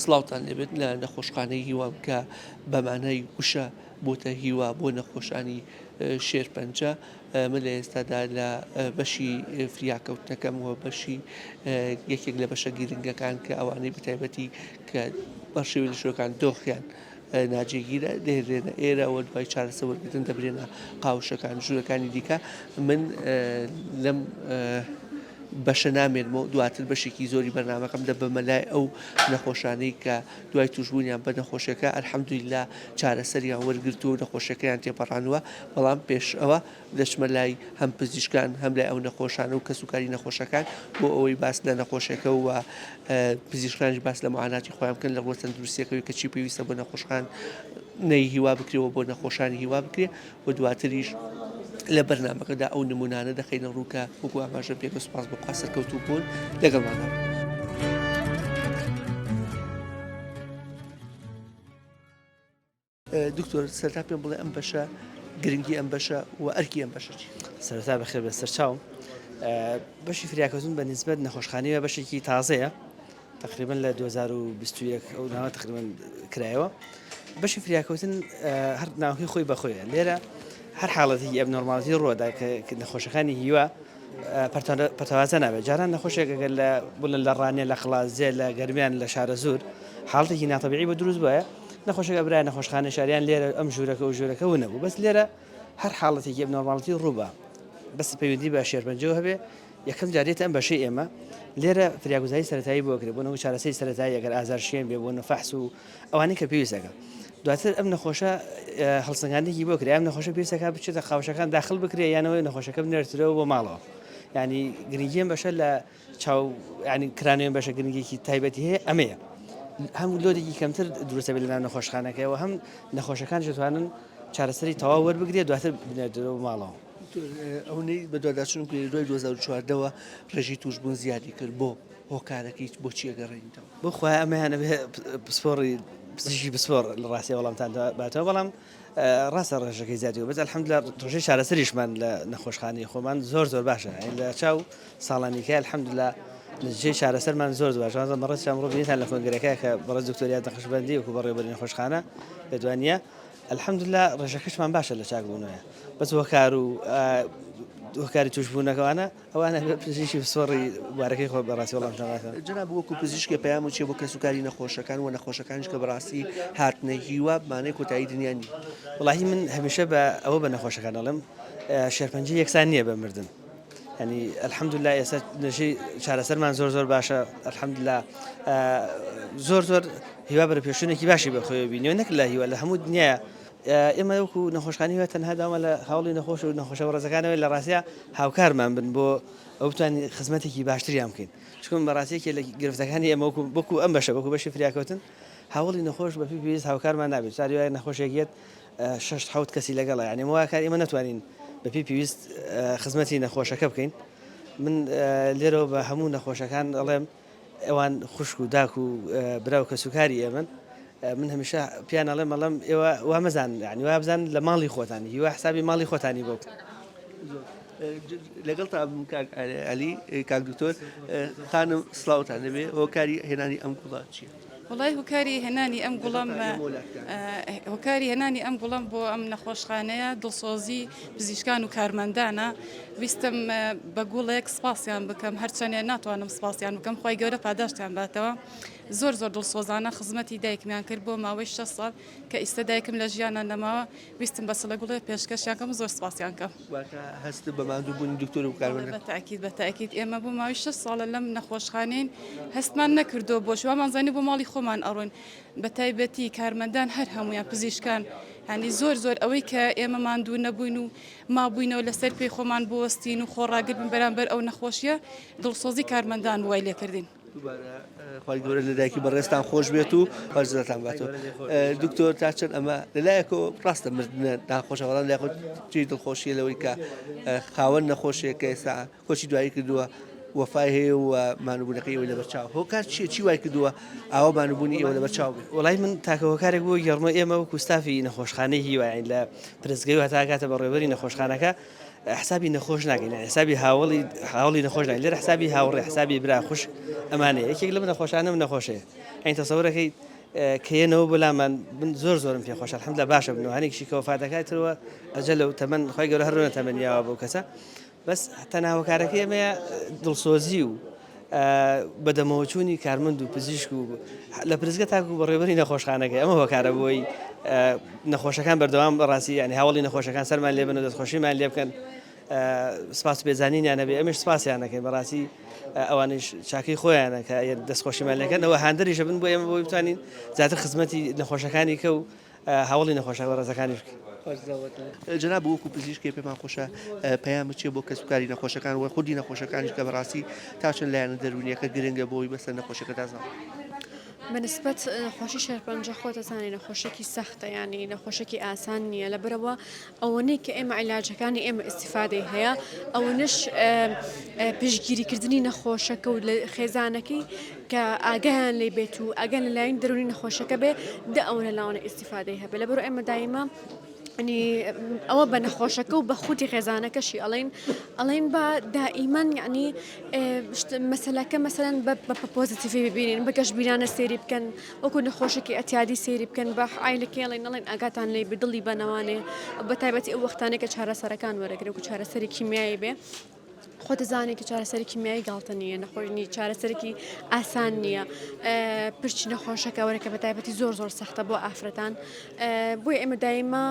سڵاوتان لێبێت لە نەخۆشخانەی هیوام کە بە مانای وشە بۆتە هیوا بۆ نەخۆشانی شێرپەنجە من لە ئێستادا لە بەشی فریاکەوتنەکەم و بەشی یەکێک لە بەشە گرنگەکان کە ئەوانەی بەتایبەتی کە بە شێوەی لە شێوەکان دۆخیان ناجێگیرە دەهێنرێنە ئێرە و دوای چارەسە وەرگرتن دەبرێنە قاوشەکان ژوورەکانی دیکە من لەم بەشە نامێنمەوە دواتر بەشێکی زۆری بەرنامەکەم دەبەمە لای ئەو نەخۆشانەی کە دوای توشبوونیان بە نەخۆشیەکە الحمدللە چارەسەریان وەرگرتووە و نەخۆشیەکەیان تێپەڕاندووە، بەڵام پێش ئەوە دەچمە لای هەم پزیشکان هەم لای ئەو نەخۆشانە و کەسوکاری نەخۆشەکان بۆ ئەوەی باس لە نەخۆشیەکە و پزیشکانیش باس لە معاناتی خۆیان بکەن لە ڕووە تەندروستیەکەوەی کە چی پێویستە بۆ نەخۆشخان نەی هیوا بکرێ و بۆ نەخۆشانی هیوا بکرێ و دواتریش لە بەرنامەکەدا ئەو نمونانە دەخەینە ڕوو کە وەکو ئاماژەم پێکرد سوپاس بۆ خوا سەرکەوتوو بوون لەگەڵماندا بن. دکتۆر سەرتا پێم بڵێ ئەم بەشە گرنگی ئەم بەشە و ئەرکی ئەم بەشە چی؟ سەرەتا بەخێر بێن سەرچاوم بەشی فریاکەوتن بە نیسبەت نەخۆشخانەیە بەشێکی تازەیە تقریبا لە 2021 ئەو ناوە تقریبا کرایەوە بەشی فریاکەوتن هەر ناوەکەی خۆی بەخۆیە لێرە هەر حاڵەتێکی abnormality ڕوودا کە نەخۆشەکانی هیوا پەرتەوازە نابێت جاران نەخۆشێک ئەگەر لە بڵێن لە ڕانیە لە قڵازێ لە گەرمیان لە شارەزوور حاڵەتێکی ناتەبیعی بۆ دروست بایە نەخۆشەکە برای نەخۆشخانە شاریان لێرە ئەم ژوورەکە و ژوورەکە و نەبوو بەس لێرە هەر حاڵەتێکی abnormality ڕووبا بەس پەیوەندی بە شێرپەنجەوە هەبێ یەکەم جار دێتە ئەم بەشەی ئێمە لێرە فریاگوزاری سەرەتایی بۆ کرێ بۆ نەوە چارەسەری سەرەتایی ئەگەر ئازارشکێن بێ بۆ فەحس و ئەوانەی کە پێویستەکە دواتر ئەم نەخۆشە هەڵسەنگاندێکی بۆ کرێ ئەم نەخۆشە پێویستەکە بچێتە قاوشەکان داخل بکرێ یانەوەی نەخۆشەکە بنێرترەوە بۆ ماڵەوە ینی گرنگی ئەم بەشە لە چاو ینی کرانوێن بەشە گرنگێکی تایبەتی هەیە ئەمەیە هەم load ێکی کەمتر دروستە بێت لەناو نەخۆشخانەکەەوە هەم نەخۆشەکان دەتوانن چارەسەری تەواو وەربگرێت دواتر بنێردرەوە ماڵەوە. ئەوەندەی بەدواداچوونم کرد دوای 2014 ەوە ڕێژەی تووشبوون زیادی کرد بۆ هۆکارەکەی بۆ چی ئەگەڕێنیتەوە؟ بۆ خوایە ئەمەیان ئەبێ پسپۆڕی پزیشکی پسپۆڕ لە ڕاستیە وەڵامتان باتەوە بەڵام ڕاستە ڕێژەکەی زیادی بەس الحمدلله ڕێژەی چارەسەریشمان لە نەخۆشخانەی خۆمان زۆر زۆر باشە یعنی لە چاو ساڵانیکە الحمدلله نتیجەی چارەسەرمان زۆر زۆر باشە بەڕێز ئەمڕۆ بینیتان لە کۆنگرەکە کە بەڕێز دکتۆر یاد نەقشبەندی وەکو بەڕێوەبەری نەخۆشخانە لە دوانیە الحمدللە ڕێژەکەشمان باشە لە چاکبوونەوەیە بەس هۆکار و هۆکاری توشبوونەکەوانە ئەوانە پزیشکی پسپۆڕی بوارەکەی خۆ بەڕاستی وەڵامتان باتەوە. جەناب وەکو پزیشکێ پەیامت چیە بۆ کەسوکاری نەخۆشەکان و نەخۆشەکانیش کە بەڕاستی هاتنە هیوا مانای کۆتایی دنیا نیە؟ وەڵاهی من هەمیشە بە ئەوە بە نەخۆشەکان ئەڵێم شێرپەنجە یەکسان نییە بە مردن ینی الحمدلله ئێستا نەژی چارەسەرمان زۆر زۆر باشە الحمدلله زۆر زۆر هیوا بەرە پێشونێکی باشی بەخۆی بینیوە نەک لە هیوا لە هەموو دنیا ئێمە وەکو نەخۆشخانی هیوا تەنها داوا لە هاوڵی نەخۆش و نەخۆشە بەڕێزەکانەوەی لە ڕاستیا هاوکارمان بن بۆ ئەو بتوانین خزمەتێکی باشتریان بکەین چونکە بەڕاستی یەکێ لە گرفتەکانی ئێمە وەکو وەکو ئەم بەشە وەکو بەشی فریاکەوتن هاوڵی نەخۆش بە پێی پێویست هاوکارمان نابێت جاری وایە نەخۆشێک یەت شەش حەوت کەسی لەگەڵە یعنی ئەمە کار ئێمە نەتوانین بە پێی پێویست خزمەتی نەخۆشەکە بکەین من لێرەوە بە هەموو نەخۆشەکان ئەڵێم ئەوان خوشک و داک و برا و کەسوکاری ئێمەن من هەمیشە پیان ئەڵێم ئەڵێم ئێوە وا مەزان یعنی وا بزان لە ماڵی خۆتان هیوا حسابی ماڵی خۆتانی بۆ بکەن. لەگەڵ تا کاک علی کاک دکتۆر خانم سڵاوتان لەبێ هۆکاری هێنانی ئەم گوڵە چییە؟ وڵی هۆکاری هێنانی ئەم گوڵم هۆکاری هێنانی ئەم گوڵم بۆ ئەم نەخۆشخانەیە دڵسۆزی پزیشکان و کارمەندانە ویستم بە گوڵێک سپاسیان بکەم هەرچەنێ ناتوانم سپاسیان بکەم خوای گەورە پاداشتیان باتەوە زۆر زۆر دڵسۆزانە خزمەتی دایکمیان کرد بۆ ماوەی 6 ساڵ کە ئیستا دایکم لە ژیانە نەماوە ویستم بە سڵە گوڵێ پێشکەشیان کەم زۆر سپاسیان کەم. واتە هەست بە ماندووبوونی دکتۆر و کارمەندان؟ بە تاکید بە تاکید ئێمە بۆ ماوەی 6 ساڵە لەم نەخۆشخانەین هەستمان نەکردووە بۆش وامان زانی بۆ ماڵی خۆمان ئەڕۆین بە تایبەتی کارمەندان هەر هەموویان پزیشکان هەنی زۆر زۆر ئەوەی کە ئێمە ماندوو نەبووین و مابووینەوە لەسەر پێی خۆمان بوەستین و خۆڕاگر بین بەرامبەر ئەو نەخۆشیە دڵسۆزی کارمەندان وای لێکردین. دووبارە خوای گەورە لە دایکی بەڕێزتان خۆش بێت و خۆشتان باتەوە دکتۆر تا چەند ئەمە لەلایەکەوە ڕاستە مردنە ناخۆشە بەڵام لای خۆت جێی دڵخۆشیە لەوەی کە خاوەن نەخۆشیەکە ئێستا کۆچی دوایی کردووە وەفای هەیە و مانوبوونەکەی ئێوەی لەبەرچاو هۆکار چییە چی وای کردووە ئاوا مانوبوونی ئێوە لەبەرچاو بێت؟ وەڵای من تاکە هۆکارێک بۆ گێڕمەوە ئێمە وەکو ستافی نەخۆشخانەی هیوا یانی لە پرسگەی و هەتا ئەگاتە بەڕێوەبەری نەخۆشخانەکە. حسابی نەخۆش ناکەین حسابی هاوڵی هاوڵی نەخۆش ناکەین لێرە حسابی هاوڕێ حسابی برا خوشک ئەمانەیە یەکێک لەم نەخۆشانە من نەخۆشەیە ئەین تەسەورەکەی کە یەنەوە بۆ لامان من زۆر زۆرم پێ خۆشە الحمدلله باشە بن و هەنێکیشی کە وەفات دەکاتەوە ئەجەلە و تەمەن خی گەورە هەر تەمەن یاوە بەو کەسە بەس تەنها هۆکارەکەی ئەمەیە دڵسۆزی و بەدەمەوەچوونی کارمەند و پزیشک و لە پرسگە تاکو بەڕێوەبەری نەخۆشخانەکەی ئەمە هۆکارە بۆی نەخۆشەکان بەردەوام بەڕاستی یعنی هاوڵی نەخۆشەکان سەرمان لێبن و دەستخۆشیمان لێ بکەن سپاس و پێزانینیان هەبێ ئەمش سپاسیان دەکەین بەڕاستی ئەوانیش چاکەی خۆیانە کە دەستخۆشیمان لەکەن ئەوە هاندەریشە بن بۆ ئێمە بۆی بتوانین زیاتر خزمەتی نەخۆشەکانی کە و هەوڵی نەخۆشە بەڕێزەکانیش بکەین. جەناب وەکو پزیشکێ پێمان خۆشە پەیامت چیە بۆ کەسوکاری نەخۆشەکان و خودی نەخۆشەکانیش کە بەڕاستی تا چەند لایەنە دەروونیەکە گرنگە بۆی بەسەر نەخۆشەکەدا زاڵ بێت؟ بە نسبەت نەخۆشی شێرپەنجە خۆت ئەزانی نەخۆشیەکی سەختە یانی نەخۆشێکی ئاسان نییە لەبەرەوە ئەوەنەی کە ئێمە عیلاجەکانی ئێمە ئیسیفادەی هەیە ئەوەنەش پشتگیریکردنی نەخۆشەکە و لە خێزانەکەی کە ئاگایان لێ بێت و ئاگایان لە لایەن دەروونی نەخۆشەکە بێ دە ئەوەنە لاوانە ئیسیفادەی هەبێ لەبەرئەوە ئێمە دایمە ینی ئەوە بە نەخۆشەکە و بە خودی خێزانەکەشی ئەڵێن ئەڵێن بە دائیمەن یعنی مەسەلەکە مەسەلەن بە positive ی ببینین بە گەشبینانە سێری بکەن وەکو نەخۆشێکی ئەتیادی سەیری بکەن بە عایلەکەی ئەڵێن نەڵێن ئاگاتان لێی بێ دڵی بەنەوانێ بە تایبەتی ئەو وەختانەی کە چارەسەرەکان وەرەگرێ وەکو چارەسەری کیمیایی بێ خۆت دەزانی کە چارەسەری کیمیایی گاڵتە نییە نەخۆشنی چارەسەرێکی ئاسان نییە پرچی نەخۆشەکە وەرەکە بە تایبەتی زۆر زۆر سەختە بۆ ئافرەتان بۆیە ئێمە دایمە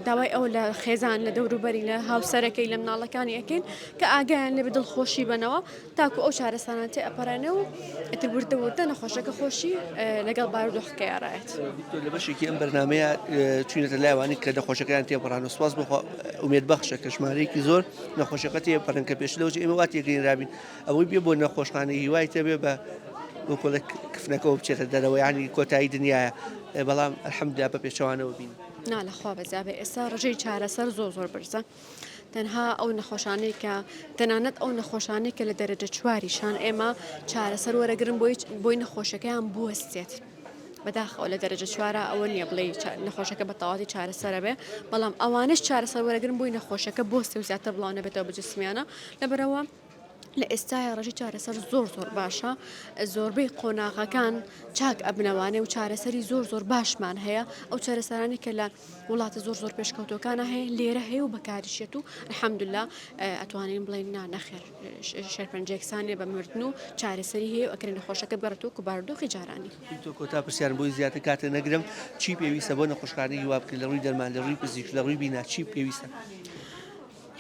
داوای ئەوە لە خێزان لە دەوروبەری لە هاوسەرەکەی لە مناڵەکانی ئەکەین کە ئاگایان لێ بە دڵخۆشی بنەوە تاکو ئەو چارەسانە تێ ئەپەڕێنێ و ئیتر وردە وردە نەخۆشەکە خۆشی لەگەڵ بارودۆخەکەیا ڕایەت. دکتۆر لە بەشێکی ئەم بەرنامەیە چوینەتە لای ئەوانەی کە نەخۆشەکەیان تێپەڕان و سوپاس بۆ خوا ئومێد بەخشە کە ژمارەیەکی زۆر نەخۆشەکە تێپەڕن کە پێشتر لەوەی ئێمە وا تێگەیەنرابین ئەوەی بێ بۆ نەخۆشخانەی هیوای تەبێ بە وەکۆڵێک کفنەکەەوە بچێتە دەرەوە یانی کۆتایی دنیاە بەڵام الحمدلله بە پێچەوانەوە بین. نا لەخوا بەزیابێ ئێستا ڕێژەی چارەسەر زۆر زۆر بەرزە. تەنها ئەو نەخۆشانەی کە تەنانەت ئەو نەخۆشانەی کە لە دەرەجە چواریشان ئێمە چارەسەر وەرەگرن بۆی بۆی نەخۆشەکەیان بوەستێت. بەداخەوە لە دەرەجە چوارە ئەوە نییە بڵێ نەخۆشەکە بە تەواتی چارەسەرە بێ بەڵام ئەوانش چارەسەر وەرەگرن بۆی نەخۆشەکە بۆستێ و زیاتر بڵاو نەبێتەوە بە جسمیانە لەبەرەوە لە ئێستایا ڕێژەی چارەسەر زۆر زۆر باشە زۆربەی قۆناغەکان چاک ئەبنەوانێ و چارەسەری زۆر زۆر باشمان هەیە ئەو چارەسەرانی کە لە وڵاتە زۆر زۆر پێشکەوتوەکانە هەیە لێرە هەیە و بەکاریشێت و الحمدلله ئەتوانین بڵێن نا نەخێر شێرپەنجەیەکسانێ بە مردن و چارەسەری هەیە و ئەکرێ نەخۆشەکە بگەڕێتەوە وەکو بارودۆخی جارانی. تۆ کۆتا پرسیارم بۆی زیاتر کاتت نەگرم چی پێویستە بۆ نەخۆشخانەی هیوا بکرێت لە ڕووی دەرمان لە ڕووی پزیشک لە ڕووی بینا چی پێویستە؟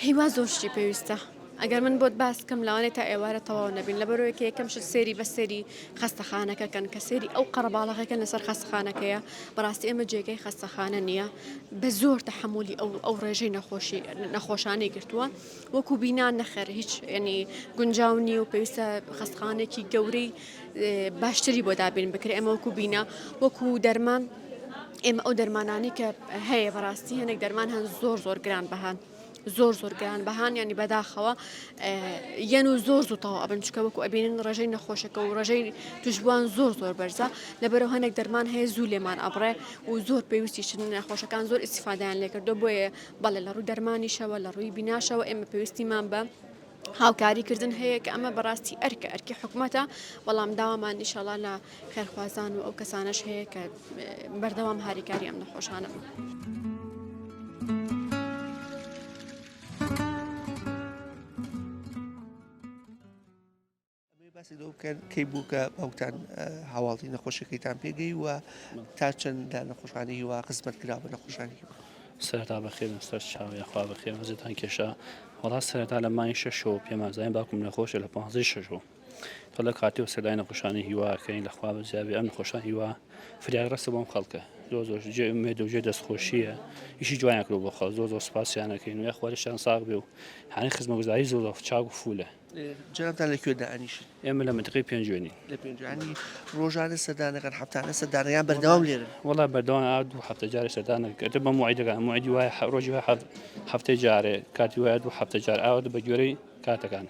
هیوا زۆر شتی پێویستە ئەگەر من بۆت باس کەم لەوانەیە تا ئێوارە تەواو نەبین لەبەرەوەی کە یەکەم شت سێری بە سێری خەستەخانەکە کەن کە سێری ئەو قەرەباڵەخەکەن لەسەر خەستەخانەکەیە بەڕاستی ئێمە جێگەی خەستەخانە نییە بە زۆر تەحەمولی ئەو ئەو ڕێژەی نەخۆشی نەخۆشانەی گرتووە وەکو بینا نەخێر هیچ ینی گونجاو نییە و پێویستە خەستخانێکی گەورەی باشتری بۆ دابین بکرێ ئێمە وەکو بینا وەکو دەرمان ئێمە ئەو دەرمانانەی کە هەیە بەڕاستی هەنێک دەرمان هەن زۆر زۆر گران بەهان زۆر زۆر گران بەهان ینی بەداخەوە یەن و زۆر زوو تەواو ئەبن چکە وەکو ئەبینن ڕێژەی نەخۆشەکە و ڕێژەی توشبووان زۆر زۆر بەرزە لەبەرەوە هەنێک دەرمان هەیە زوو لێمان ئەبڕێ و زۆر پێویستی نەخۆشەکان زۆر ئیسیفادەیان لێکردو بۆیە بەڵێ لە ڕووی دەرمانیشەوە لە ڕووی بیناشەوە ئێمە پێویستیمان بە هاوکاری کردن هەیە کە ئەمە بەڕاستی ئەرکە ئەرکی حکومەتە بەڵام داوامان ئیشەڵا لە خێرخوازان و ئەو کەسانەش هەیە کە بەردەوام هاریکاری ئەم نەخۆشانە بن. باسی لەوە بکەن کەی بوو کە باوکتان هەواڵی نەخۆشیەکەیتان پێگەی و تا چەند لە نەخۆشخانەی هیوا خزمەت کرا بە نەخۆشانی هیوا؟ سەرەتا بەخێربێن سەر چاو یاخوا بەخێر بەزێتان کێشا وەڵا سەرەتا لە مانگی شەشەوە پێمان زانین باوکم نەخۆشە لە پانزەی شەشەوە تا لە کاتێ و سەردانی نەخۆشانی هیواکەین لە خوا بەزیابێ ئەم نەخۆشان هیوا فریاد ڕەسە بۆم خەڵکە زۆر زۆر جێ ئومێد و جێ دەستخۆشیە ئیشی جوانیان کردوە بۆ خەڵک زۆر زۆر سوپاسیانەکەین و یاخوا لەشیان ساغ بێ و هەنێ خزمەگوزاری زۆر زۆر چاک و فولە. جەنابتان لە کوێ دائەنیشن؟ ئێمە لە مەنتیقەی پێنجوێنین. لە پێنجوێنی ڕۆژانە سەردانەکەن هەفتانە سەردانە یان بەردەوام لێرن؟ وەڵا بەردەوام ئا دوو هەفتە جارێ سەردان دەکەن ئیتر بە موعیدەکان موعیدی وایە ڕۆژی وایە هەفتەی جارێ کاتی وایە دوو هەفتە جار ئاوا بە گوێرەی کاتەکان.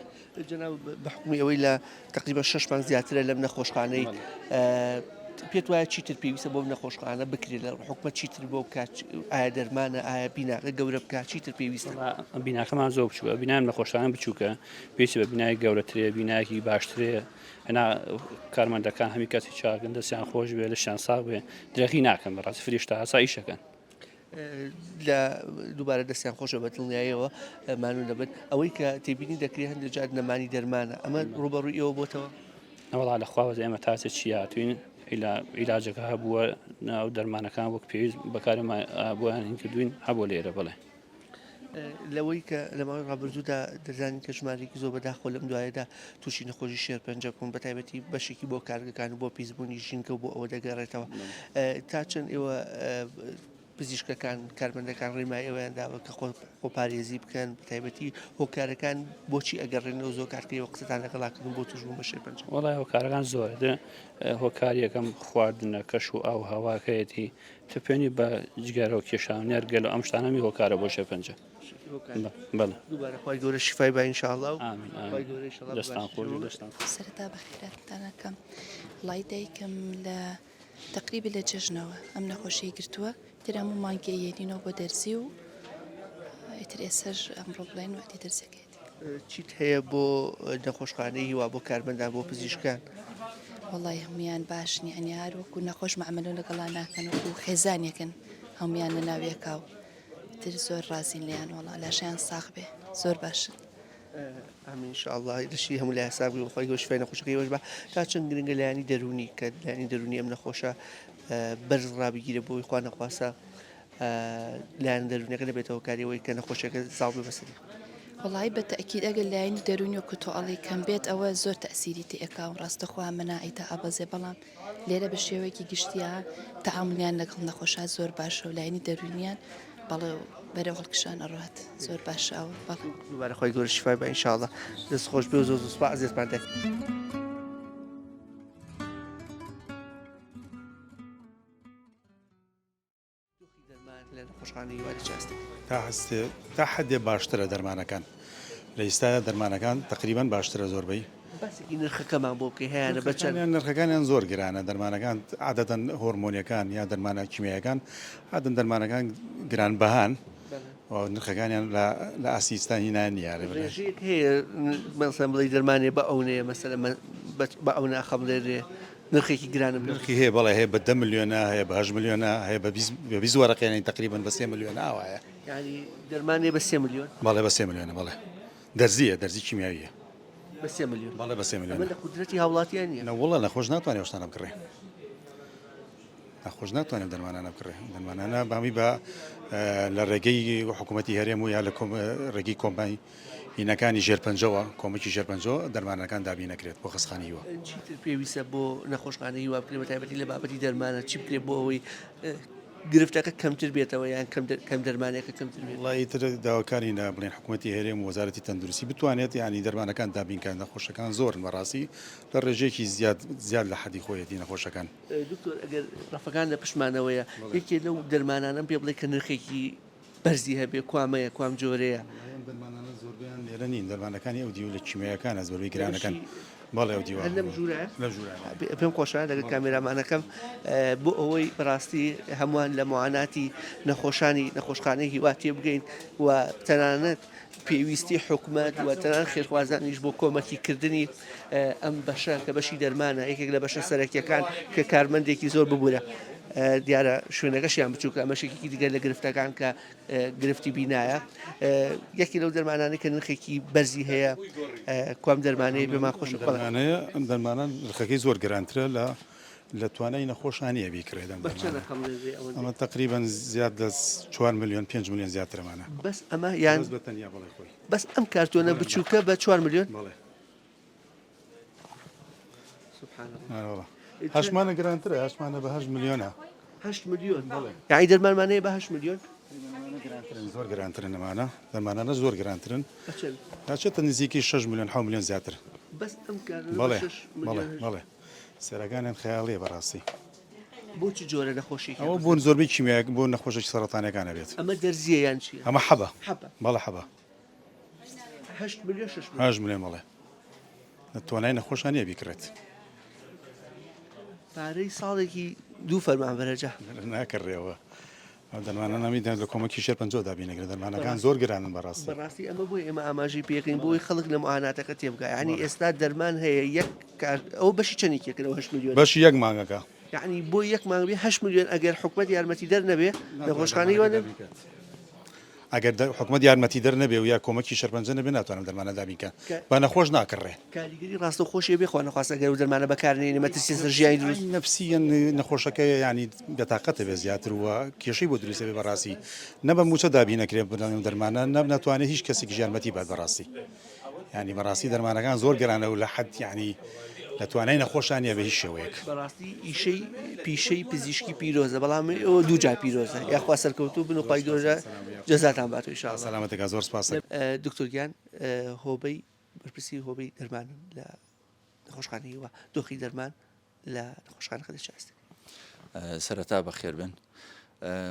جەناب بە حوکمی ئەوەی لە تەقریبەن شەش مانگ زیاترە لەم نەخۆشخانەی. پێت وایە چیتر پێویستە بۆ نەخۆشخانە بکرێت لە حکومەت چیتر بۆ بکات ئایا دەرمانە ئایا بیناکە گەورە بکات چیتر پێویستە؟ بیناکەمان زۆر بچووکە بینای نەخۆشخانە بچووکە پێویستی بە بینای گەورەترێ بینایەکی باشترێ هەنا کارمەندەکان هەمی کەسی چاکن دەستیان خۆش بێ لەشیان ساغ بێ درێغی ناکەن بەڕاستی فریشتە ئاسا ئیشەکەن. لە دووبارە دەستیان خۆشە بە دڵنیایەوە مانوو دەبن ئەوەی کە تێبینی دەکرێت هەندێک جار نەمانی دەرمانە ئەمە ڕوبەڕووی ئێوە بۆتەوە نەوەڵا لە خواوە ئێمە تاسە چی هاتوین عیلاجەکە هەبووە ناو دەرمانەکان وەک پێویست بەکارمان بۆیان هین کردوین هەبوو لێرە بڵێ لەوەی کە لە ماوەی ڕابردوودا دەزانین کە ژمارەیەکی زۆر بەداخەوە لەم دوایەدا تووشی نەخۆشی شێرپەنجە بوون بە تایبەتی بەشێکی بۆ کارگەکان و بۆ پیسبوونی ژینگە و بۆ ئەوە دەگەڕێتەوە تا چەند ئێوە پزیشکەکان کارمەندەکان ڕێنمای ئەویان داوە کە خۆپارێزی بکەن بە تایبەتی هۆکارەکان بۆچی ئەگەڕێنەوە زۆر کات کە ئێوە قسەتان لەگەڵا کردن بۆ تووشبوون بە شێرپەنجە؟ وەڵای هۆکارەکان زۆرە هۆکاری یەکەم خواردنە کەش و ئاو هەواکەیەتی تپێنی بە جگەرە و کێشان و نێرگەلە و ئەم شتانە هەمی هۆکارە بۆ شێرپەنجە. بەڵێ. دووبارە خوای گەورە شیفای با ان شاء اللە و ئامین خوای ئامین گەورە ان شاء اللە دەستان ببات خۆش بێ دەستان خۆش. سەرەتا بەخێراتتان ئەکەم وەڵایی دایکم لە تەقریبی لە جەژنەوە ئەم نەخۆشیەی گرتووە ئیتر هەموو مانگێ یەنینەوە بۆ دەرزی و ئیتر ئێسەش ئەمڕۆ بڵێن وەعدی دەرزیەکەیەتی. چیت هەیە بۆ نەخۆشخانەی هیوا بۆ کارمەندان بۆ پزیشکان؟ وەڵای هەموویان باشن یەعنی هەر وەکو نەخۆش مەعامەلە لەگەڵا ناکەن وەکو خێزانێکن هەموویان لەناو یەکا و ئیتر زۆر ڕازین لێیان وەڵا لاشەیان ساغ بێ زۆر باشن. ئامین ان شاء اللە لەشی هەموو لایە ساغ بی و خوای گەورە شفای نەخۆشەکەی ئێوەش با تا چەند گرنگە لایەنی دەروونی کە لایەنی دەروونی ئەم نەخۆشە بەرز ڕابگیرێ بۆی خوا نەخواستە لایەن دەروونەکە نەبێتە هۆکاری ئەوەی کە نەخۆشیەکە زاڵ بێ بەسەری. وەڵایی بە تەئکید ئەگەر لایەنی دەروونی وەکو تۆ ئەڵێی کەم بێت ئەوە زۆر تەئسیری تێ ئەکا و ڕاستەخوا مەناعەی تا ئەبەزێ بەڵام لێرە بە شێوەیەکی گشتیە تەعامولیان لەگەڵ نەخۆشا زۆر باشە و لایەنی دەروونیان بەڵێ و بەرەو هەڵکشان ئەڕوات زۆر باشە ئەوە بەڵێ. دووبارە خوای گەورە شیفای با ان شاء اللە دەست خۆش بێ و زۆر زۆر سوپاس ئەزیەتمان دەکەی. دۆخی دەرمان لە نەخۆشخانەی هیوا لە چ ئاستێکدایە؟ تا هەستێ تا حەدێ باشترە دەرمانەکان لە ئیستایا دەرمانەکان تەقریبەن باشترە زۆربەی. باسێکی نرخەکەمان بۆ بکەی هەیانە بە چەند؟ نرخەکانیان زۆر گرانە دەرمانەکان عادەتەن هۆرمۆنیەکان یا دەرمانە کیمیایەکان عادەن دەرمانەکان گرانبەهان و نرخەکانیان لە لە ئاستی ئیستا هینا نییە. ڕێژەیەک هەیە مەسەلەن بڵێی دەرمانێ بە ئەونەیە مەسەلەن بە ئەونە ئەخەمڵێنرێ نرخێکی گرانە بێ. نرخی هەیە بەڵێ هەیە بە دە ملیۆنە هەیە بە هەشت ملیۆنە هەیە بە 20 بە 20 وەرەقێنی تقریبا بە سێ ملیۆن ئاوایە. یعنی دەرمانێ بە سێ ملیۆن؟ بەڵێ بە سێ ملیۆنە بەڵێ دەرزیە دەرزی کیمیاویە. بە سێ ملیۆن؟ بەڵێ بە سێ ملیۆنە. ئەمە لە قودرەتی هاوڵاتیان نییە. نەوەڵا نەخۆش ناتوانێ ئەو شتانە بکڕێ. نەخۆش ناتوانێت دەرمانانە بکڕێ دەرمانانە بامی بە لە ڕێگەی حکوومەتی هەرێم و یا لە ڕێگەی کۆمپانی هینەکانی ژێرپەنجەوە کۆمەکی ژێرپەنجەوە دەرمانەکان دابین نەکرێت بۆ خەستخانەی هیوا. چیتر پێویستە بۆ نەخۆشخانەی هیوا بکرێت بە تایبەتی لە بابەتی دەرمانە چی بکرێت بۆ ئەوەی گرفتەکە کەمتر بێتەوە یان کەم دەرمانەکە کەمتر بێت؟ وەڵا ئیتر داواکاری لە بڵێن حکوومەتی هەرێم و وەزارەتی تەندروستی بتوانێت یانی دەرمانەکان دابین کات نەخۆشەکان زۆرن بەڕاستی لە ڕێژەیەکی زیاد زیاد لە حەدی خۆیەتی نەخۆشەکان. دکتۆر ئەگەر ڕەفەکان لە پشتمانەوەیە یەکێ لەو دەرمانانەم پێ بڵێ کە نرخێکی بەرزی هەبێ کوامەیە کوام جۆرەیە؟ ئەم دەرمانانە زۆربەیان لێرە نین دەرمانەکانی ئەو دیو لە کیمیایەکانە زۆربەی گرانەکان بەڵێ ئەو دیوە هەر لەم ژوورە لەم ژوورە پێم خۆشە لەگەڵ کامێرامانەکەم بۆ ئەوەی بەڕاستی هەمووان لە معاناتی نەخۆشانی نەخۆشخانەی هیوا تێبگەین و تەنانەت پێویستی حکومەت و تەنانەت خێرخوازانیش بۆ کۆمەکی کردنی ئەم بەشە کە بەشی دەرمانە یەکێک لە بەشە سەرەکیەکان کە کارمەندێکی زۆر ببوورە دیارە شوێنەکەشیان بچووکە ئەمەش یەکێکی دیگە لە گرفتەکان کە گرفتی بینایە یەکی لەو دەرمانانەی کە نرخێکی بەرزی هەیە کوام دەرمانەیە پێمان خۆشە دەرمانەیە ئەم دەرمانە نرخەکەی زۆر گرانترە لە لە توانای نەخۆشان نییە بیکڕێت ئەم بە چەند دەرمانە ئەخەمڵێنرێ ئەوەندەی؟ ئەمە تەقریبەن زیاد لە 4 ملیۆن 5 ملیۆن زیاترەمانە بەس ئەمە یان بەس بە تەنیا بەڵێ خۆی بەس ئەم کارتۆنە بەڵێ ئەمە بچووکە بە 4 ملیۆن؟ بەڵێ سبحان الله ئەرێ وەڵا چەند هەشمانە گرانترە هەشمانە بە هەشت ملیۆنە هەشت ملیۆن بەڵێ یانی دەرمانمان هەیە بە هەشت ملیۆن؟ دەرمانانە گرانترن زۆر گرانترن ئەمانە دەرمانانە زۆر گرانترن بە چەند؟ دەچێتە نزیکەی 6 ملیۆن 7 ملیۆن زیاتر بەس ئەم کارتۆنە بە بەڵێ 6 بەڵێ ملیۆن هەشت بەڵێ سەرەکانیان خەیاڵیە بەڕاستی. بۆ چ جۆرە نەخۆشیەکیان ئەوە پەسەند؟ بۆ زۆربەی کیمیایەک بۆ نەخۆشە سەرەتانیەکان ئەبێت. ئەمە دەرزیە یان چیە؟ ئەمە حەبە. حەبە. بەڵێ حەبە. هەشت ملیۆن شەش ملیۆن. هەشت ملیۆن بەڵێ. لە توانای نەخۆشا نیە بیکڕێت. پارەی ساڵێکی دوو فەرمانبەرە جا. ناکڕێەوە ئەو دەرمانانە هەمووی لە کۆمەکی شێرپەنجەوە دابین دەکرێن دەرمانەکان زۆر گرانن بەڕاستی. بەڕاستی ئەمە بۆیە ئێمە ئاماژەی پێکەین بۆی خەڵک لە معاناتەکە تێبگا یانی ئێستا دەرمان هەیە یەک کار ئەوە بەشی چەنێکی ئەکەن ئەو هەشت ملیۆنە؟ بەشی یەک مانگەکە. یانی بۆ یەک مانگ بێ هەشت ملیۆن ئەگەر حکومەت یارمەتیدەر نەبێ نەخۆشخانەی وا ئەگەر حکومەت یارمەتیدەر نەبێ و یا کۆمەکی شێرپەنجە نەبێ ناتوانن دەرمانە دابین کەن بە نەخۆش ناکڕێ. کاریگەری ڕاستەوخۆشی بێ خوا نەخواستە گەر ئەو دەرمانە بەکار نەیەنێ مەترسی لەسەر ژیانی دروست. نەفسیەن نەخۆشەکە یانی بێتاقەتە بێ زیاتر و کێشەی بۆ دروست ئەبێ بەڕاستی نە بە موچە دابین ئەکرێ ئەو دەرمانە نە ناتوانێ هیچ کەسێکیش یارمەتی بات بەڕاستی. یانی بەڕاستی دەرمانەکان زۆر گرانە و لە حەد یانی لە توانای نەخۆشان نیە بە هیچ شێوەیەک. بەڕاستی ئیشەی پیشەی پزیشکی پیرۆزە بەڵام ئێوە دووجار پیرۆزە یاخوا سەرکەوتوو بن و خوای گەورە جەزاتان باتەوە ان شاء اللە. سەلامەتەکە زۆر سپاس. دکتۆر گیان هۆبەی بەرپرسی هۆبەی دەرمانن لە نەخۆشخانەی هیوا دۆخی دەرمان لە نەخۆشخانەکە لە چ ئاستێک؟ سەرەتا بەخێربێن.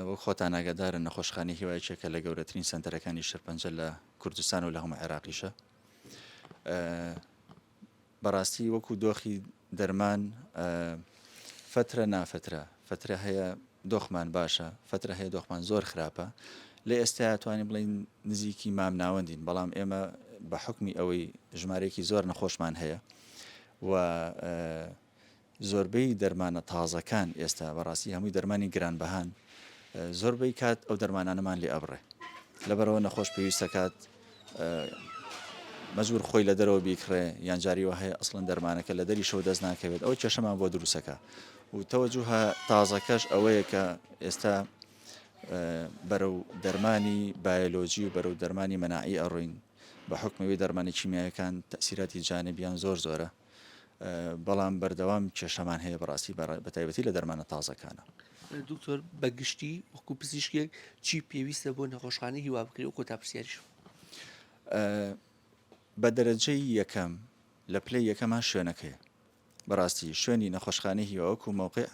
وەک خۆتان ئاگادارن نەخۆشخانەی هیوا یەکێکە لە گەورەترین سەنتەرەکانی شێرپەنجە لە کوردستان و لە هەموو عێراقیشە. بەڕاستی وەکو دۆخی دەرمان فترە نافترە فترە هەیە دۆخمان باشە فترە هەیە دۆخمان زۆر خراپە لە ئێستا توانین بڵین نزیکی مام ناوەندین بەڵام ئێمە بە حکمی ئەوەی ژمارەیەکی زۆر نەخۆشمان هەیە و زۆربەی دەرمانە تازەکان ئێستا بەڕاستی هەمووی دەرمانی گرانبەهان زۆربەی کات ئەو دەرمانانەمان لێ ئەبڕێ لەبەرەوە نەخۆش پێویستەکات مەجبور خۆی لە دەرەوە بیکڕێ یان جاری وە هەیە ئەسڵەن دەرمانەکە لە دەریشەوە دەست ناکەوێت ئەو کێشەمان بۆ دروستەکە و تەوەجوهە تازەکەش ئەوەیە کە ئێستا بەرەو دەرمانی بایۆلۆجی و بەرەو دەرمانی مەناعی ئەڕۆین بە حوکمی دەرمانی کیمیایەکان تەئسیراتی جانبیان زۆر زۆرە بەڵام بەردەوام کێشەمان هەیە بەڕاستی بە تایبەتی لە دەرمانە تازەکانە. دکتۆر بە گشتی وەکو پزیشکێک چی پێویستە بۆ نەخۆشخانەی هیوا بکرێت و کۆتا پرسیاریشم. بە دەرەجەی یەکەم لە پلەی یەکەما شوێنەکەیە بەڕاستی شوێنی نەخۆشخانەی هیوا وەکو مەوقع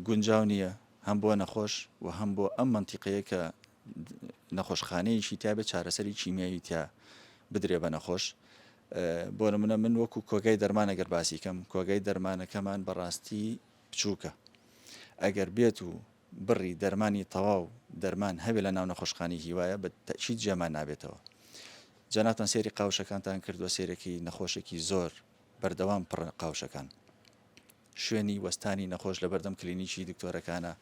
گونجاو نییە هەم بۆ نەخۆش و هەم بۆ ئەم مەنتیقەیە کە نەخۆشخانەیەکی تیا بێت چارەسەری کیمیایی تیا بدرێ بە نەخۆش بۆ نمونە من وەکو کۆگای دەرمان ئەگەر باسی کەم کۆگای دەرمانەکەمان بەڕاستی بچووکە ئەگەر بێت و بڕی دەرمانی تەواو دەرمان هەبێ لە ناو نەخۆشخانی هیوایە بە تەئکید جێمان نابێتەوە جەنابتان سێری قاوشەکانتان کردووە سێرەکی نەخۆشێکی زۆر بەردەوام پڕە قاوشەکان شوێنی وەستانی نەخۆش لەبەردەم کلینیکی دکتۆرەکانە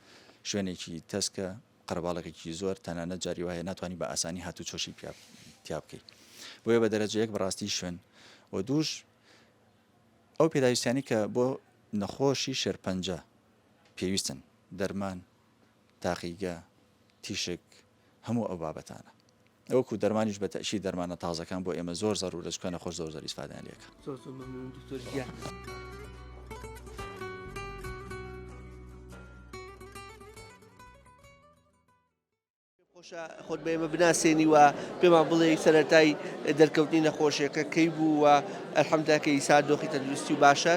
شوێنێکی تەسکە قەرەباڵغێکی زۆر تەنانەت جاری وایە ناتوانانی بە ئاسانی هاتوچۆشی تیا بکەیت بۆیە بە دەرەجە یەک بەڕاستی شوێن و دووش ئەو پێداویستیانی کە بۆ نەخۆشی شێرپەنجە پێویستن دەرمان تاقیگە تیشک هەموو ئەو بابەتانە وەکو دەرمانیش بە تەئکید دەرمانە تازەکان بۆ ئێمە زۆر زەرورە چونکە نەخۆش زۆر زۆر ئیسفادەیان لێکا. زۆر زۆر مەمنون دکتۆر گیان. خۆشە خۆت بە ئێمە بناسێنی و پێمان بڵێی سەرەتای دەرکەوتنی نەخۆشیەکە کەی بوو و الحمدلله کە ئیسا دۆخی تەندروستی و باشە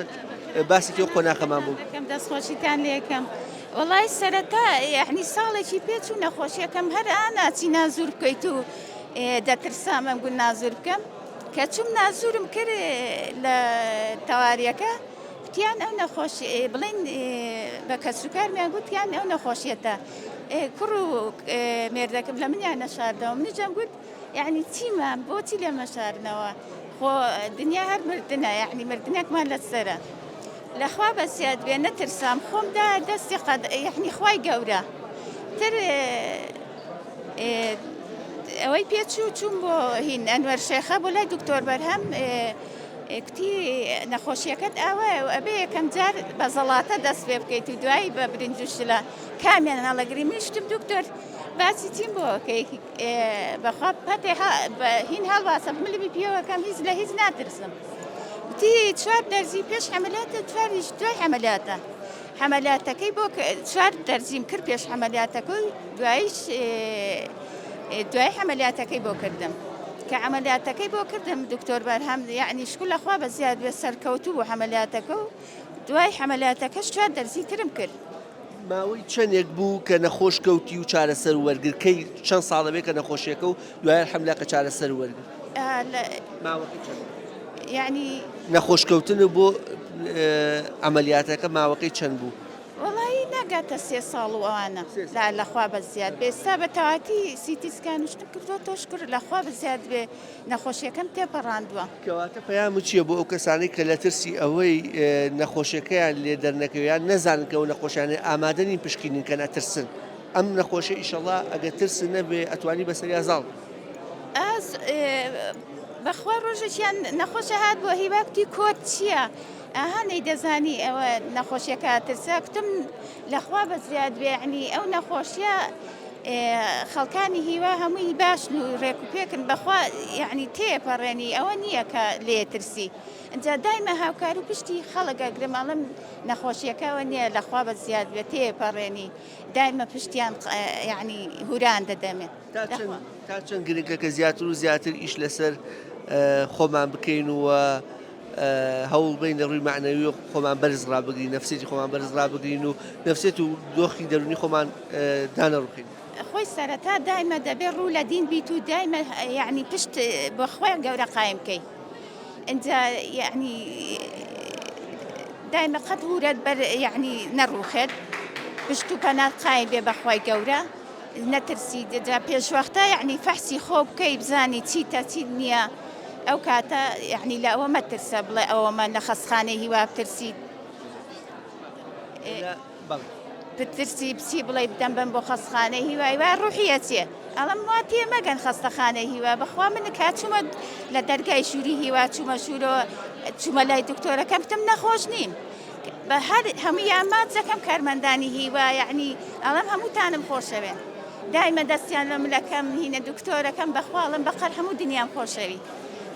باسێکی ئەو قۆناخەمان بوو. دەکەم دەست خۆشیتان لێکەم وەڵای سەرەتا یەعنی ساڵێکی پێچوو نەخۆشیەکەم هەر ئا ناچی نازور بکەیت و دەترسام ئەم گوت نازور بکەم کە چوم نازورم کرد لە تەواریەکە کوتیان ئەو نەخۆش بڵین بە کەسوکارمیان گوتیان ئەو نەخۆشیەتە کوڕ و مێردەکەم لە منیان نەشاردەوە منیجم گوت یعنی چیمە بۆچی لێ مەشارنەوە خۆ دنیا هەر مردنە یعنی مردنێکمان لەسەرە لەخوا بەسیاد بێ نەترسام خۆم دا دەستی قەد یعنی خوای گەورە تر ئەوەی پێچوو چووم بۆ هین ئەنوەر شێخە بۆ لای دکتۆر بەرهەم کوتی نەخۆشیەکەت ئاوایە و ئەبێ یەکەم جار بە زەڵاتە دەست پێ بکەیت و دوایی بە برنج و شلە کامیان هەڵەگری منیشتم دکتۆر باسی چیم بۆ کەی بەخوا پەتێ هین هەڵواسە ملمی پێوەکەم هیچ لە هیچ ناترسم وتی چوار دەرزی پێش حەمەلیاتە چواریش دوای حەمەلیاتە حەمەلیاتەکەی بۆ چوار دەرزیم کرد پێش حەمەلیاتەکەی دوایش دوای حەمەلیاتەکەی بۆ کردم کە عملیاتەکەی بۆ کردم دکتۆر بەرهەم یعنی شکل لەخوا بە زیاد بێ سەرکەوتوو بوو حەمەلیاتەکە و دوای حەمەلیاتەکەش چوار دەرزی ترم کرد. ماوەی چەندێک بوو کە نەخۆش کەوتی و چارەسەر وەرگر کەی چەند ساڵە بێ کە نەخۆشیەکە و دوای الحمدلله کە چارەسەر وەرگر ماوەکەی چەند یعنی نەخۆش کەوتن و بۆ عەمەلیاتەکە ماوەکەی چەند بوو؟ وەڵایی ناگاتە سێ ساڵ و ئەوانە لا لەخوا بە زیاد بێ ئێستا بە تەواتی سیتی سکان و شتم کردووە تۆ شکر لەخوا بە زیاد بێ نەخۆشیەکەم تێپەڕاندووە. کەواتە پەیامت چییە بۆ ئەو کەسانەی کە لە ترسی ئەوەی نەخۆشیەکەیان لێ دەرنەکەوێ یان نەزانن کە ئەو نەخۆشیانەیە ئامادە نین پشکنین کەن ئەترسن ئەم نەخۆشیە ئیشەڵا ئەگەر ترس نەبێ ئەتوانی بەسەریا زاڵ بی. ئاز بەخوا ڕۆژێکیان نەخۆشە هات بۆ هیوا کوتی کۆت چییە؟ ئەها نەیدەزانی ئەوە نەخۆشیەکە ترسا کوتم لەخوا بە زیاد بێ یعنی ئەو نەخۆشیە خەڵکانی هیوا هەمووی باشن و ڕێک و پێکن بەخوا یعنی تێپەڕێنی ئەوە نییە کە لێ ترسی ئینجا دایمە هاوکار و پشتی خەڵک ئەگرم ئەڵێم نەخۆشیەکەوە نییە لەخوا بە زیاد بێ تێپەڕێنی دایمە پشتیان یعنی هوران دەدەمێ تا چەند گرنگە کە زیاتر و زیاتر ئیش لەسەر خۆمان بکەین و هەوڵ بین لە ڕووی معنەوی خۆمان بەرز ڕابگرین نفسێتی خۆمان بەرز ڕابگرین و نفسێت و دۆخی دەرونی خۆمان دانەڕوخین. خۆی سەرەتا دایمە دەبێ ڕوو لە دین بیت و دایمە یعنی پشت بۆ خۆیان گەورە قایم بکەی ئینجا یعنی دایمە قەت هورەت بەر یعنی نەڕوخێت پشت و پەنات قایم بێ بەخوای گەورە نەترسی جا پێشوەختە یعنی فەحسی خۆ بکەی بزانی چیتە چیت نییە ئەو کاتە یعنی لە ئەوە مەترسە بڵێ ئەوەمە لە خەستخانەی هیوا بترسیت بترسی بچی بڵێ بدەم بم بۆ خەستخانەی هیوای وا ڕوحی ئەچێ ئەڵم وا تێ مەگەن خەستەخانەی هیوا بەخوا من کا چوومە لە دەرگای ژووری هیوا چوومە ژوورەوە چوومە لای دکتۆرەکەم تم نەخۆش نیم بە هەر هەموویان ماچ دەکەم کارمەندانی هیوا یەعنی ئەڵێم هەمووتانم خۆشەوێن دایمە دەستیان لە ملەکەم هینە دکتۆرەکەم بەخوا ئەڵێم بەقەر هەموو دنیام خۆشەوی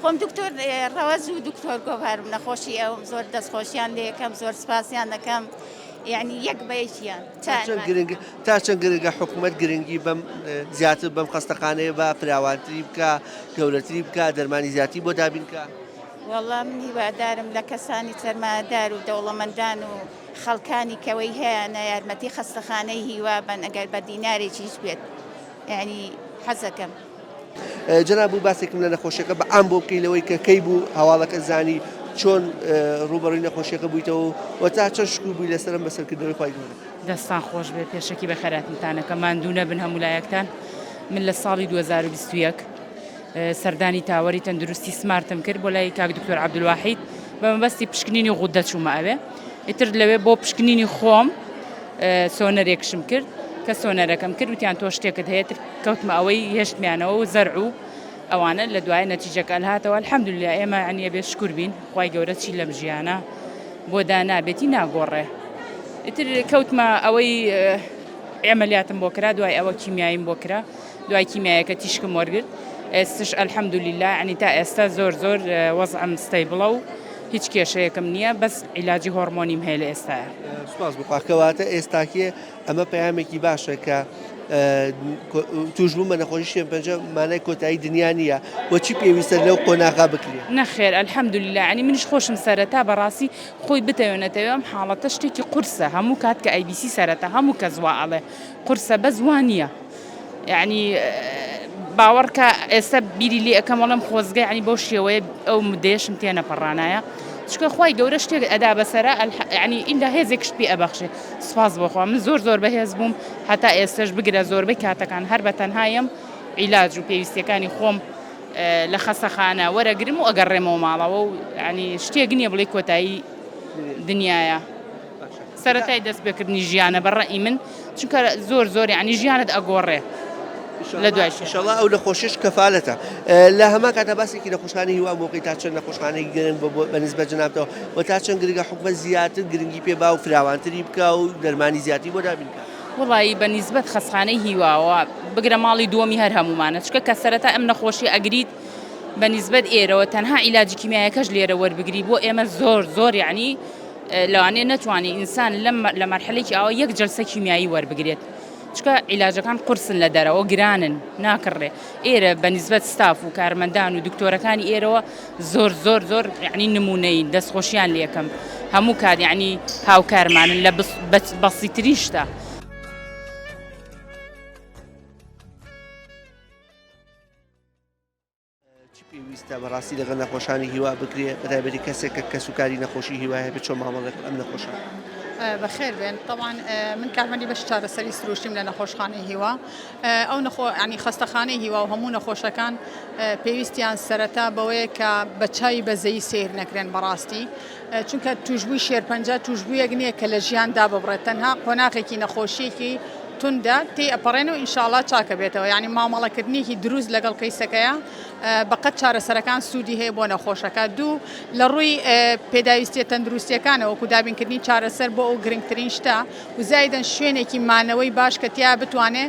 خۆم دکتۆر ڕەوەز و دکتۆر گۆڤارم نەخۆشی ئەوم زۆر دەستخۆشیان لێکەم زۆر سپاسیان دەکەم یعنی یەک بە یەکیان تا چەند گرنگ تا چەند گرنگە حکوومەت گرنگی بەم زیاتر بەم خەستەخانەیە بە فراوانتری بکە گەورەتری بکە دەرمانی زیاتری بۆ دابین کە وەڵا من هیوادارم لە کەسانی سەرمایەدار و دەوڵەمەندان و خەڵکانی کەوەی هەیانە یارمەتی خەستەخانەی هیوا بەن ئەگەر بە دینارێکیش بێت یانی حەزەکەم. جەناب بوو باسێکم لە نەخۆشیەکە بە عام بۆ بکەی لەوەی کە کەی بوو هەواڵەکە زانی چۆن ڕووبەڕووی نەخۆشیەکە بوویتەوە و تا چەند شکور بووی لەسەرم بەسەرکردنەوەی خوای گەورە. دەستان خۆش بێت پێشەکی بەخێرهاتنتان ئەکەم ماندوو نەبن هەموو لایەکتان من لە ساڵی 2021 سەردانی تاوەری تەندروستی سمارتم کرد بۆ لای کاک دکتۆر عەبدولواحید بە مەبەستی پشکنینی غودە چوومە ئەوێ ئیتر لەوێ بۆ پشکنینی خۆم سۆنەرێکشم کرد کە سۆنەرەکەم کرد وتیان تۆ شتێکت هەیە تر کەوتمە ئەوەی هێشتمیانەوە و زەرع و ئەوانە لە دوای نەتیجەکە هاتەوە الحمدلله ئێمە عنیە بێ شکر بین خوای گەورە چی لەم ژیانە بۆ دانابێتی ناگۆڕێ ئیتر کەوتمە ئەوەی عملیاتم بۆ کرا دوای ئەوە کیمیاییم بۆ کرا دوای کیمیایەکە تیشکم وەرگرت ئێستش الحمدللە یعنی تا ئێستا زۆر زۆر وەزعم stable ە و هیچ کێشەیەکم نییە بەس عیلاجی هۆڕمۆنیم هەیە لە ئێستایا. سوپاس بۆ خوا کەواتە ئێستاکێ ئەمە پەیامێکی باشە کە توشبوون بە نەخۆشی شێرپەنجە مانای کۆتایی دنیا نییە و چی پێویستە لەو قۆناغا بکرێت؟ نەخێر الحمدللە یعنی منیش خۆشم سەرەتا بەڕاستی خۆی بتەوێ نەتەوێ ئەم حاڵەتە شتێکی قورسە هەموو کات کە ئەیبیسی سەرەتا هەموو کەس وا ئەڵێ قورسە بەس وا نییە یعنی باوەڕکە ئێستا بیری لێ ئەەکەم وەڵم خۆزگە ینی بەو شێوەیە ئەو مدەیەشم تێنەپەڕانایە چکە خی گەورە شتێک ئەدا بەسرە ینی ئیندا هێزێک شت پێ ئەبەخشێ سپاس بۆخوا من زۆر زۆر بەهێز بووم هەتا ئێستش بگرە زۆربەی کاتەکان هەر بە تەنهایم عیلاج و پێویستیەکانی خۆم لە خەسەخانە وەرەگرم و ئەگەڕێمەوە ماڵەوە و ینی شتێک نییە بڵێ کۆتایی دنیاە. سەرەتای دەست پێکردنی ژیانە بە ڕەئی من چونکە زۆر زۆر یعنی ژیانت ئەگۆڕێ لە دوای ئیشەڵا ئەو نەخۆشیش کەفالەتە لە هەمان کاتا باسێکی نەخۆشخانەی هیوا مۆقی تا چەند نەخۆشخانەی گرنگ بە نسبەت جەنابتەوە و تا چەند گرنگە حکومەت زیاتر گرنگی پێ با و فراوانتری بکا و دەرمانی زیاتری بۆ دابین بکا. وەڵایی بە نیسبەت خەسخانەی هیواوە بگرە ماڵی دووەمی هەر هەموومانە چونکە کە سەرەتا ئەم نەخۆشی ئەگریت بە نیسبەت ئێرەوە تەنها عیلاجی کیمیایەکەش لێرە وەربگری بۆ ئێمە زۆر زۆر یعنی لەوانەیە نەتوانێت ئینسان لەم لە مەرحەلێکی ئاوا یەک جەلسە کیمیایی وەربگرێت چونکە عیلاجەکان قورسن لە دەرەوە گرانن ناکڕێ ئێرە بە نیسبەت ستاف و کارمەندان و دکتۆرەکانی ئێرەوە زۆر زۆر زۆر یعنی نمونەیین دەستخۆشیان لێکەم هەموو کات یعنی هاوکارمانن لە بەسیترین شتە. چی پێویستە بە. بەڕاستی لەگەڵ نەخۆشانی هیوا بکرێ بەتایبەتی کەسێک کە کەسوکاری نەخۆشی هیوای هەبێت چۆن مامەڵە لەگەڵ ئەم نەخۆشە بەخێر بێن تەبعەن من کارمەندی بەشی چارەسەری سروشتیم لە نەخۆشخانەی هیوا ئەو نەخۆ ینی خەستەخانەی هیوا و هەموو نەخۆشەکان پێویستیان سەرەتا بەوەیە کە بە چاوی بەزەیی سەیر نەکرێن بەڕاستی چونکە توشبووی شێرپەنجە توشبوویەک نییە کە لە ژیان داببڕێت تەنها قۆناغێکی نەخۆشیەکی توندە تێی ئەپەڕێن و ئینشاڵا چاکە بێتەوە یعنی مامەڵەکردنێکی دروست لەگەڵ کەیسەکەیە بەقەت چارەسەرەکان سوودی هەیە بۆ نەخۆشەکە دوو لە ڕووی پێداویستیە تەندروستیەکانەوە وەکو دابینکردنی چارەسەر بۆ ئەو گرنگترین شتە و زایدەن شوێنێکی مانەوەی باش کە تیا بتوانێ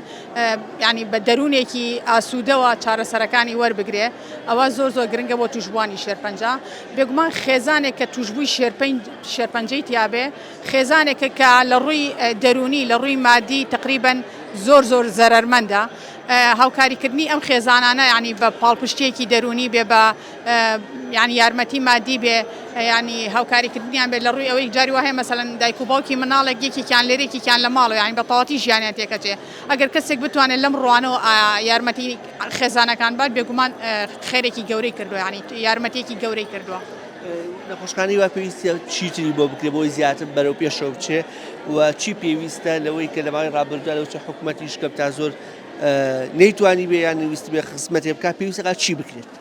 یعنی بە دەروونێکی ئاسوودەوە چارەسەرەکانی وەربگرێ ئەوە زۆر زۆر گرنگە بۆ توشبووانی شێرپەنجە بێگومان خێزانێک کە توشبووی شێرپەنجەی تیابێ خێزانێکە کە لە ڕووی دەروونی لە ڕووی مادی تقریبن زۆر زۆر زەرەرمەندە هاوکاریکردنی ئەم خێزانانە یعنی بە پاڵپشتیەکی دەروونی بێ بە یعنی یارمەتی مادی بێ یعنی هاوکاریکردنیان بێت لە ڕووی ئەوەی جاری وایە مەسەلەن دایک و باوکی مناڵێک یەکێکیان لێرە یەکێکیان لە ماڵەوە یعنی بە تەواوەتی ژیانیان تێکەچێ ئەگەر کەسێک بتوانێت لەم ڕوانەوە یارمەتی خێزانەکان بات بێگومان خێرێکی گەورەی کردووە یعنی یارمەتیەکی گەورەی کردووە. نەخۆشخانەی وا پێویستە چیتری بۆ بکرێ بۆی زیاتر بەرەو پێشەوە بچێ و چی پێویستە لەوەی کە لە ماوەی ڕابردوودا لەو چە حکوومەتیش کەم تا زۆر نەیتوانی بێ یان ویست بێ خزمەتێ بکات پێویستەکە چی بکرێت؟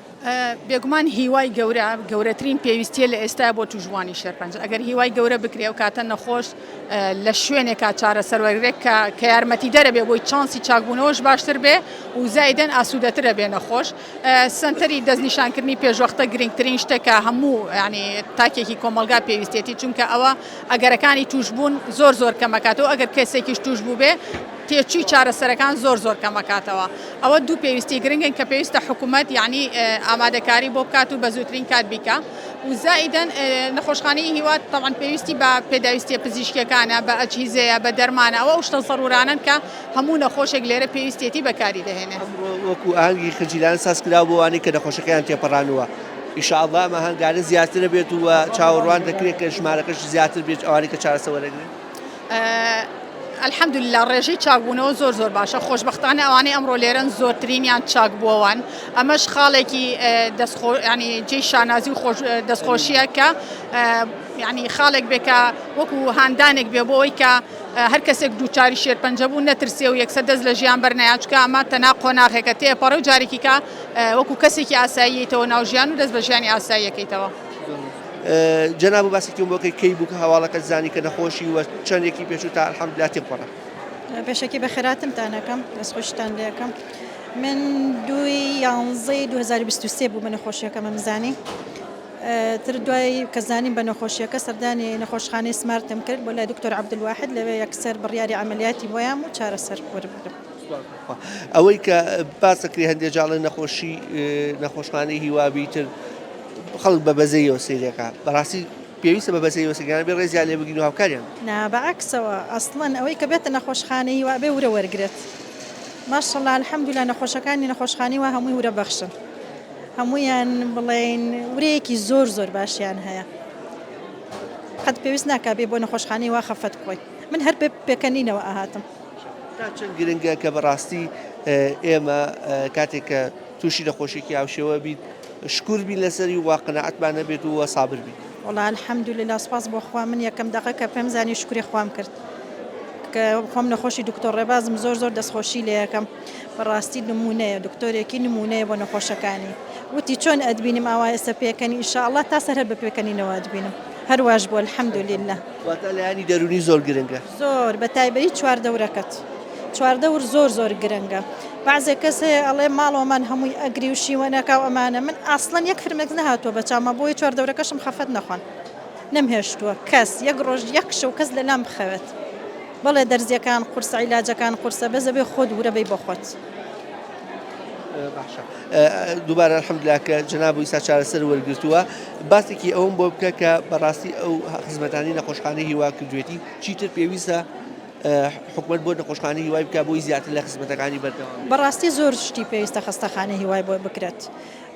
بێگومان هیوای گەورە گەورەترین پێویستیە لە ئێستا بۆ توشبووانی شێرپەنجە ئەگەر هیوای گەورە بکرێ و کاتە نەخۆش لە شوێنێکا چارەسەر وەرگرێت کە کە یارمەتیدەرە بێ بۆی چانسی چاکبوونەوەش باشتر بێ و زایدەن ئاسوودەترە بێ نەخۆش سەنتەری دەستنیشانکردنی پێشوەختە گرنگترین شتە کە هەموو ینی تاکێکی کۆمەڵگا پێویستێتی چونکە ئەوە ئەگەرەکانی توشبوون زۆر زۆر کەمەکاتەوە ئەگەر کەسێکیش توش بوو بێ تێچووی چارەسەرەکان زۆر زۆر کەمەکاتەوە ئەوە دوو پێویستی گرنگن کە پێویستە حکوومەت یعنی ئامادەکاری بۆ بکات و بە زووترین کات بیکا و زائیدەن نەخۆشخانەی هیوا تەبعەن پێویستی بە پێداویستیە پزیشکیەکانە بە ئەجهیزەیە بە دەرمانە ئەوە ئەو شتە زەرورانەن کە هەموو نەخۆشێک لێرە پێویستیەتی بەکاری دەهێنێ. ئەمڕۆ وەکو ئاهەنگی خنجیلان ساز کراوە بۆ ئەوانەی کە نەخۆشەکەیان تێپەڕانووە ئیشاڵڵا ئەم ئاهەنگانە زیاتر بێت و چاوەڕوان دەکرێت کە ژمارەکەش زیاتر بێت ئەوانەی کە چارەسەر وەرەگرن. الحمدللە ڕێژەی چاکبوونەوە زۆر زۆر باشە خۆشبەختانە ئەوانەی ئەمڕۆ لێرەن زۆرترینیان چاکبووەوەن ئەمەش خاڵێکی دەستخۆ ینی جێی شانازی و خۆش دەستخۆشیە کە ینی خاڵێک بێ کە وەکو هاندانێک بێ بۆ ئەوەی کە هەر کەسێک دووچاری شێرپەنجە بوو نەترسێ و یەکسەر دەست لە ژیان بەرنەیە چونکە ئەمە تەنها قۆناغێکە تێپەڕێ و جارێکی کە وەکو کەسێکی ئاساییتەوە ناو ژیان و دەست بە ژیانی ئاساییەکەیتەوە. جەنابو باسێکیم بۆ کەی کەی بوو کە هەواڵەکەت زانی کە نەخۆشی وە چەندێکی پێچوو تا الحمدللە تێپەڕا؟ پێشەکی بەخێراتنتان ئەکەم دەستخۆشیتان لێ ئەکەم من دووی یانزەی 2023 بوو بە نەخۆشیەکەمم زانی تر دوای کە زانیم بە نەخۆشیەکە سەردانی نەخۆشخانەی سمارتم کرد بۆ لای دکتۆر عەبدولواحید لەوێ یەکسەر بڕیاری عەمەلیاتی بۆیام و چارەسەر وەربگرم. ئەوەی کە باس دەکرێت هەندێک جاڵێ نەخۆشی نەخۆشخانەی هیوا بیتر خەڵک بە بەزەیەوە سەیرەکە بەڕاستی پێویستە بە بەزەیەوە سەیرکردن بێ ڕێزیان لێ بگرین و هاوکاریان نا بە عەکسەوە ئەسڵەن ئەوەی کە بێتە نەخۆشخانەی هیوا ئەبێ ورە وەرگرێت ماشەڵا الحمدللە نەخۆشەکانی نەخۆشخانەی وا هەمووی ورە بەخشن هەموویان بڵێین ورەیەکی زۆر زۆر باشیان هەیە قەت پێویست ناکا بێ بۆ نەخۆشخانەی وا خەفەت بخۆی من هەر پێکەنینەوە ئەهاتم. تا چەند گرنگە کە بەڕاستی ئێمە کاتێک کە تووشی نەخۆشیێکی هاوشێوە بیت شکور بین لەسەری و قەناعەتمان هەبێت و سابر بین. وەڵا الحمدللە سوپاس بۆ خوا من یەکەم دەقە کە پێم زانی شوکری خوام کرد کە خۆم نەخۆشی دکتۆر ڕێبازم زۆر زۆر دەستخۆشی لێ ئەکەم بەڕاستی نمونەیە دکتۆرێکی نمونەیە بۆ نەخۆشەکانی وتی چۆن ئەتبینم ئاوا ئێستا پێکەنی ان شاء اللە تا سەر هەر بە پێکەنینەوە ئەتبینم هەر واش بوو الحمدللە. واتە لایەنی دەروونی زۆر گرنگە. زۆر بە تایبەی چواردەورەکەت چواردەور زۆر زۆر گرنگە بەعزێک کەس هەیە ئەڵێ ماڵەوەمان هەمووی ئەگری و شیوەنەکا و ئەمانە من ئاسڵەن یەک فرمێک نەهاتووە بە چاوما بۆیە چواردەورەکەشم خەفەت نەخۆن نەمهێشتووە کەس یەک ڕۆژ یەک شەو کەس لەلام بخەوێت بەڵێ دەرزیەکان قورسە عیلاجەکان قورسە بەس ئەبێ خۆت ورە بەی بۆ خۆت. باشە دووبارە الحمدلله کە جەناب ئیسا چارەسەر وەرگرتووە باسێکی ئەوم بۆ بکە کە بەڕاستی ئەو خزمەتانی نەخۆشخانەی هیوا کردوێتی چیتر پێویستە حکومت بۆ نەخۆشخانەی هیوای بکە بۆی زیاتر لە خزمەتەکانی بەردەوام بەڕاستی زۆر شتی پێویستە خەستەخانەی هیوای بۆ بکرێت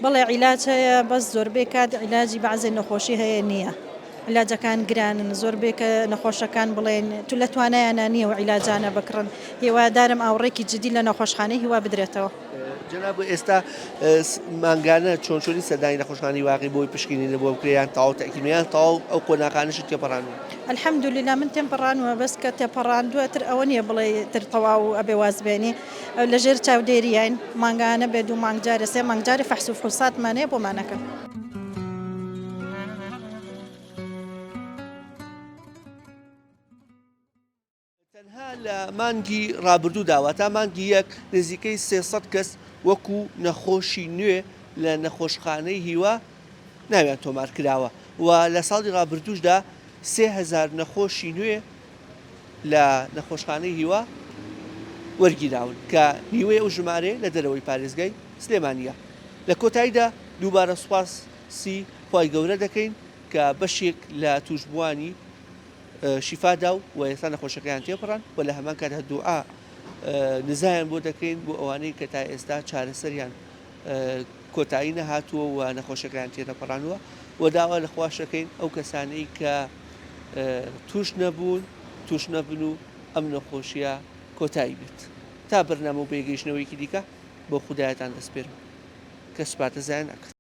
بەڵێ عیلاج هەیە بەس زۆربەی کات عیلاجی بەعزێ نەخۆشی هەیە نییە عیلاجەکان گرانن زۆربەی کە نەخۆشەکان بڵێن تو لە توانایانە نییە و عیلاجانە بکڕن هیوادارم ئاوڕێکی جدی لە نەخۆشخانەی هیوا بدرێتەوە. جەناب ئێستا مانگانە چۆن چۆنی سەردانی نەخۆشخانەی واقی بۆی پشکنینە بۆ بکرێ یان تەواو تەئکید یان تەواو ئەو قۆناغانەشت تێپەڕاندووە؟ الحمدللە من تێمپەڕانووە بەس کە تێپەڕاندووە تر ئەوە نییە بڵێ تر تەواو ئەبێ واز بێنی لە ژێر چاودێریین مانگانە بێ دوو مانگ جارێ سێ مانگ جارێ فەحس و فحوساتمان هەیە بۆمان ئەکەن. تەنها لە مانگی ڕابردوودا واتا مانگی یەک نزیکەی 300 کەس وەکو نەخۆشی نوێ لە نەخۆشخانەی هیوا ناویان تۆمار کراوە و لە ساڵی ڕابردووشدا 3000 نەخۆشی نوێ لە نەخۆشخانەی هیوا وەرگیراون کە نیوەی ئەو ژمارەیە لە دەرەوەی پارێزگای سلێمانییە. لە کۆتاییدا دووبارە سوپاسی خوای گەورە دەکەین کە بەشێک لە تووشبووانی شیفا دا و ئێستا نەخۆشەکەیان تێپەڕاند و لە هەمان کاتدا دوعا نزایان بۆ دەکەین بۆ ئەوانەی کە تا ئێستا چارەسەریان کۆتایی نەهاتووە و نەخۆشەکەیان تێنەپەڕانووە و داوا لە خواش دەکەین ئەو کەسانەی کە توش نەبوون توش نەبن و ئەم نەخۆشیە کۆتایی بێت تا بەرنامە و بەیگەیشتنەوەیەکی دیکە بۆ خودایەتان دەسپێرم کە سوپاتە زایە ناکات.